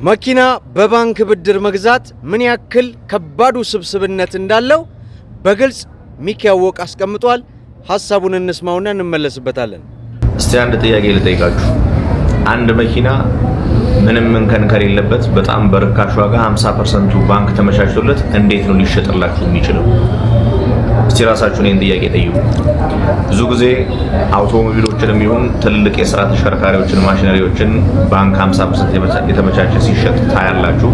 መኪና በባንክ ብድር መግዛት ምን ያክል ከባድ ውስብስብነት እንዳለው በግልጽ ሚኪ አወቅ አስቀምጧል። ሀሳቡን እንስማውና እንመለስበታለን። እስቲ አንድ ጥያቄ ልጠይቃችሁ። አንድ መኪና ምንም እንከን ከሌለበት በጣም በርካሽ ዋጋ 50% ባንክ ተመቻችቶለት እንዴት ነው ሊሸጥላችሁ የሚችለው? እስቲ ራሳችሁን ይህን ጥያቄ ጠይቁ። ብዙ ጊዜ አውቶሞቢሎችንም ይሁን ትልልቅ የስራ ተሽከርካሪዎችን፣ ማሽነሪዎችን ባንክ 50% የተመቻቸ ሲሸጥ ታያላችሁ።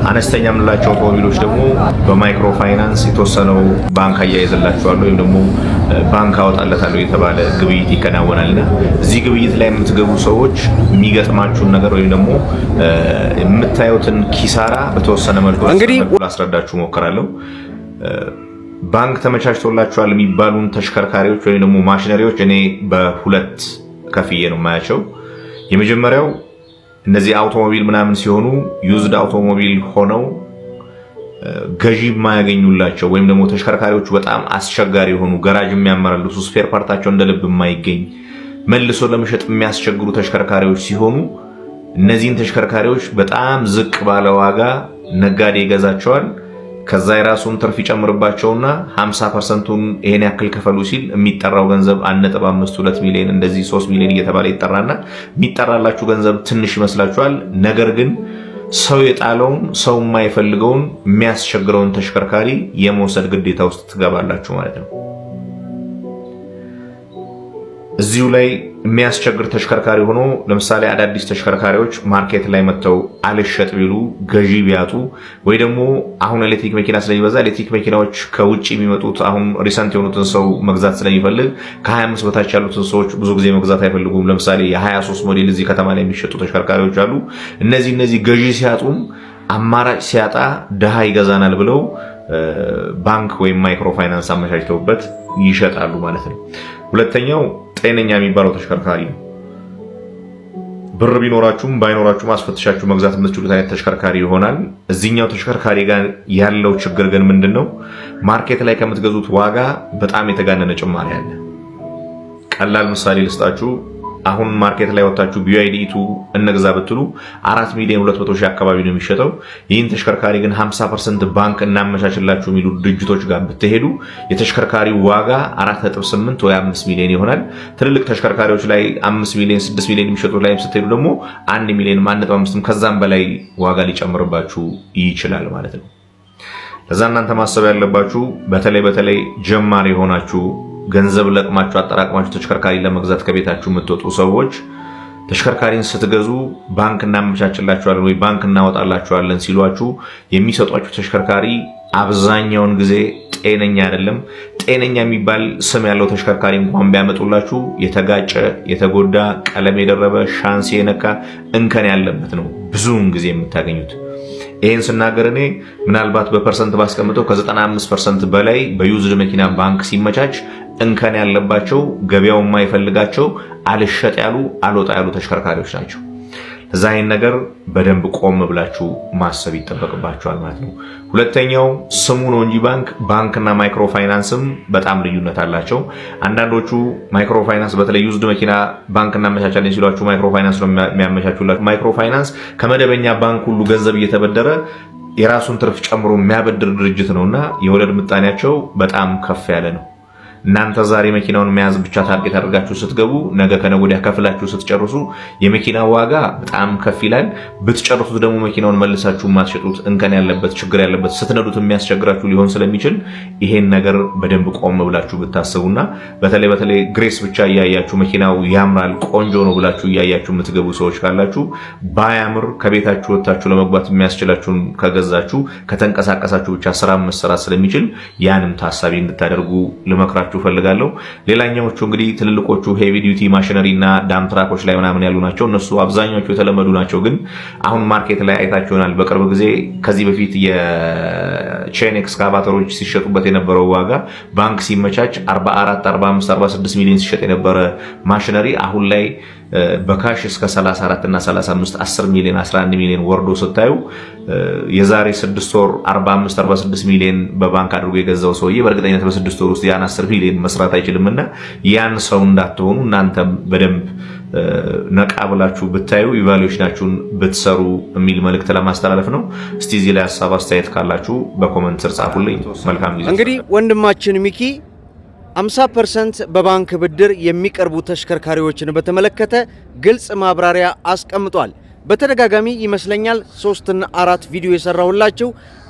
አነስተኛ የምንላቸው አውቶሞቢሎች ደግሞ በማይክሮ ፋይናንስ የተወሰነው ባንክ አያይዝላችኋለሁ ወይም ደግሞ ባንክ አወጣለታለሁ የተባለ ግብይት ይከናወናልና እዚህ ግብይት ላይ የምትገቡ ሰዎች የሚገጥማችሁን ነገር ወይም ደግሞ የምታዩትን ኪሳራ በተወሰነ መልኩ እንግዲህ ላስረዳችሁ ሞክራለሁ። ባንክ ተመቻችቶላችኋል የሚባሉን ተሽከርካሪዎች ወይም ደግሞ ማሽነሪዎች እኔ በሁለት ከፍዬ ነው የማያቸው። የመጀመሪያው እነዚህ አውቶሞቢል ምናምን ሲሆኑ used አውቶሞቢል ሆነው ገዢ የማያገኙላቸው ወይም ደግሞ ተሽከርካሪዎቹ በጣም አስቸጋሪ የሆኑ፣ ገራጅ የሚያመላልሱ፣ spare part ኣቸው እንደ ልብ የማይገኝ፣ መልሶ ለመሸጥ የሚያስቸግሩ ተሽከርካሪዎች ሲሆኑ እነዚህን ተሽከርካሪዎች በጣም ዝቅ ባለ ዋጋ ነጋዴ ይገዛቸዋል። ከዛ የራሱን ትርፍ ይጨምርባቸውና 50%ቱን ይሄን ያክል ክፈሉ ሲል የሚጠራው ገንዘብ 1.5፣ 2 ሚሊዮን፣ እንደዚህ 3 ሚሊዮን እየተባለ ይጠራና የሚጠራላችሁ ገንዘብ ትንሽ ይመስላችኋል። ነገር ግን ሰው የጣለውን፣ ሰው የማይፈልገውን፣ የሚያስቸግረውን ተሽከርካሪ የመውሰድ ግዴታ ውስጥ ትገባላችሁ ማለት ነው። እዚሁ ላይ የሚያስቸግር ተሽከርካሪ ሆኖ ለምሳሌ አዳዲስ ተሽከርካሪዎች market ላይ መጥተው አልሸጥ ቢሉ፣ ገዢ ቢያጡ ወይ ደግሞ አሁን ኤሌክትሪክ መኪና ስለሚበዛ ኤሌክትሪክ መኪናዎች ከውጭ የሚመጡት አሁን recent የሆኑትን ሰው መግዛት ስለሚፈልግ ከ25 በታች ያሉትን ሰዎች ብዙ ጊዜ መግዛት አይፈልጉም። ለምሳሌ የ23 ሞዴል እዚህ ከተማ ላይ የሚሸጡ ተሽከርካሪዎች አሉ። እነዚህ ገዢ ሲያጡም አማራጭ ሲያጣ ድሃ ይገዛናል ብለው ባንክ ወይም ማይክሮ ፋይናንስ አመቻችተውበት ይሸጣሉ ማለት ነው። ሁለተኛው ጤነኛ የሚባለው ተሽከርካሪ ነው። ብር ቢኖራችሁም ባይኖራችሁም አስፈትሻችሁ መግዛት የምትችሉት አይነት ተሽከርካሪ ይሆናል። እዚህኛው ተሽከርካሪ ጋር ያለው ችግር ግን ምንድን ነው? Market ላይ ከምትገዙት ዋጋ በጣም የተጋነነ ጭማሪ አለ። ቀላል ምሳሌ ልስጣችሁ። አሁን market ላይ ወጣችሁ BYD E2 እንግዛ ብትሉ 4 ሚሊዮን 200 ሺህ አካባቢ ነው የሚሸጠው። ይህን ተሽከርካሪ ግን 50% ባንክ እናመቻችላችሁ የሚሉ ድርጅቶች ጋር ብትሄዱ የተሽከርካሪው ዋጋ 4.8 ወይ 5 ሚሊዮን ይሆናል። ትልልቅ ተሽከርካሪዎች ላይ 5 ሚሊዮን፣ 6 ሚሊዮን የሚሸጡት ላይም ስትሄዱ ደግሞ 1 ሚሊዮን፣ 1.5 ከዛም በላይ ዋጋ ሊጨምርባችሁ ይችላል ማለት ነው። ለዛ እናንተ ማሰብ ያለባችሁ በተለይ በተለይ ጀማሪ የሆናችሁ፣ ገንዘብ ለቅማችሁ አጠራቅማችሁ ተሽከርካሪ ለመግዛት ከቤታችሁ የምትወጡ ሰዎች ተሽከርካሪን ስትገዙ ባንክ እናመቻችላችኋለን ወይ ባንክ እናወጣላችኋለን ሲሏችሁ የሚሰጧችሁ ተሽከርካሪ አብዛኛውን ጊዜ ጤነኛ አይደለም። ጤነኛ የሚባል ስም ያለው ተሽከርካሪ እንኳን ቢያመጡላችሁ የተጋጨ፣ የተጎዳ፣ ቀለም የደረበ፣ ሻንሲ የነካ፣ እንከን ያለበት ነው ብዙውን ጊዜ የምታገኙት። ይህን ስናገር እኔ ምናልባት በ percent ባስቀምጠው ከ95% በላይ በ used መኪና ባንክ ሲመቻች እንከን ያለባቸው፣ ገበያው የማይፈልጋቸው፣ አልሸጥ ያሉ፣ አልወጣ ያሉ ተሽከርካሪዎች ናቸው። እዛ ይህን ነገር በደንብ ቆም ብላችሁ ማሰብ ይጠበቅባችኋል ማለት ነው። ሁለተኛው ስሙ ነው እንጂ ባንክ ባንክና ማይክሮ ፋይናንስም በጣም ልዩነት አላቸው። አንዳንዶቹ ማይክሮ ፋይናንስ በተለይ used መኪና ባንክ እናመቻቻለን ሲሏችሁ ማይክሮ ፋይናንስ ነው የሚያመቻቹላችሁ። ማይክሮ ፋይናንስ ከመደበኛ ባንክ ሁሉ ገንዘብ እየተበደረ የራሱን ትርፍ ጨምሮ የሚያበድር ድርጅት ነውና የወለድ ምጣኔያቸው በጣም ከፍ ያለ ነው። እናንተ ዛሬ መኪናውን መያዝ ብቻ target አድርጋችሁ ስትገቡ ነገ ከነገ ወዲያ ከፍላችሁ ስትጨርሱ የመኪና ዋጋ በጣም ከፍ ይላል። ብትጨርሱት ደግሞ መኪናውን መልሳችሁ የማትሸጡት እንከን ያለበት፣ ችግር ያለበት፣ ስትነዱት የሚያስቸግራችሁ ሊሆን ስለሚችል ይሄን ነገር በደንብ ቆም ብላችሁ ብታስቡና በተለይ በተለይ ግሬስ ብቻ እያያችሁ መኪናው ያምራል፣ ቆንጆ ነው ብላችሁ እያያችሁ የምትገቡ ሰዎች ካላችሁ ባያምር ከቤታችሁ ወጥታችሁ ለመግባት የሚያስችላችሁን ከገዛችሁ ከተንቀሳቀሳችሁ ብቻ ስራ መሰራት ስለሚችል ያንም ታሳቢ እንድታደርጉ ልመክራችሁ እፈልጋለሁ። ሌላኛዎቹ እንግዲህ ትልልቆቹ heavy duty machinery እና dump truck ኦች ላይ ምናምን ያሉ ናቸው። እነሱ አብዛኛዎቹ የተለመዱ ናቸው። ግን አሁን market ላይ አይታችሁ ይሆናል። በቅርብ ጊዜ ከዚህ በፊት የ chain excavator ኦች ሲሸጡበት የነበረው ዋጋ ባንክ ሲመቻች 44፣ 45፣ 46 ሚሊዮን ሲሸጥ የነበረ ማሽነሪ አሁን ላይ በ cash እስከ 34 እና 35፣ 10 ሚሊዮን፣ 11 ሚሊዮን ወርዶ ስታዩ የዛሬ 6 ወር 45፣ 46 ሚሊዮን በባንክ አድርጎ የገዛው ሰውዬ በእርግጠኝነት በ6 ወር ውስጥ ያን 10 ሚሊዮን መስራት አይችልም እና ያን ሰው እንዳትሆኑ እናንተም በደንብ ነቃ ብላችሁ ብታዩ፣ evaluation ኣችሁን ብትሰሩ የሚል መልእክት ለማስተላለፍ ነው። እስቲ እዚህ ላይ ሀሳብ አስተያየት ካላችሁ በ comment ስር ጻፉልኝ። መልካም ጊዜ። እንግዲህ ወንድማችን ሚኪ 50% በባንክ ብድር የሚቀርቡ ተሽከርካሪዎችን በተመለከተ ግልጽ ማብራሪያ አስቀምጧል። በተደጋጋሚ ይመስለኛል ሶስትና አራት ቪዲዮ የሰራሁላችሁ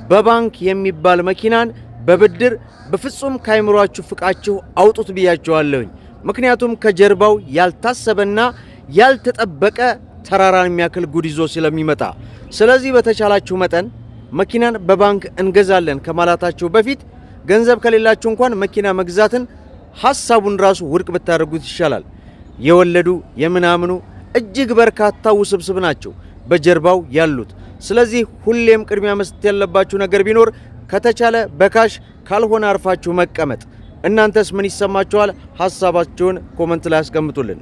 በባንክ የሚባል መኪናን በብድር በፍጹም ካይምሯችሁ ፍቃችሁ አውጡት ብያችኋለሁኝ። ምክንያቱም ከጀርባው ያልታሰበና ያልተጠበቀ ተራራን የሚያክል ጉድ ይዞ ስለሚመጣ። ስለዚህ በተቻላችሁ መጠን መኪናን በባንክ እንገዛለን ከማላታችሁ በፊት ገንዘብ ከሌላችሁ እንኳን መኪና መግዛትን ሀሳቡን ራሱ ውድቅ ብታደርጉት ይሻላል። የወለዱ የምናምኑ እጅግ በርካታ ውስብስብ ናቸው በጀርባው ያሉት። ስለዚህ ሁሌም ቅድሚያ መስጠት ያለባችሁ ነገር ቢኖር ከተቻለ በ cash፣ ካልሆነ አርፋችሁ መቀመጥ። እናንተስ ምን ይሰማችኋል? ሀሳባችሁን comment ላይ አስቀምጡልን።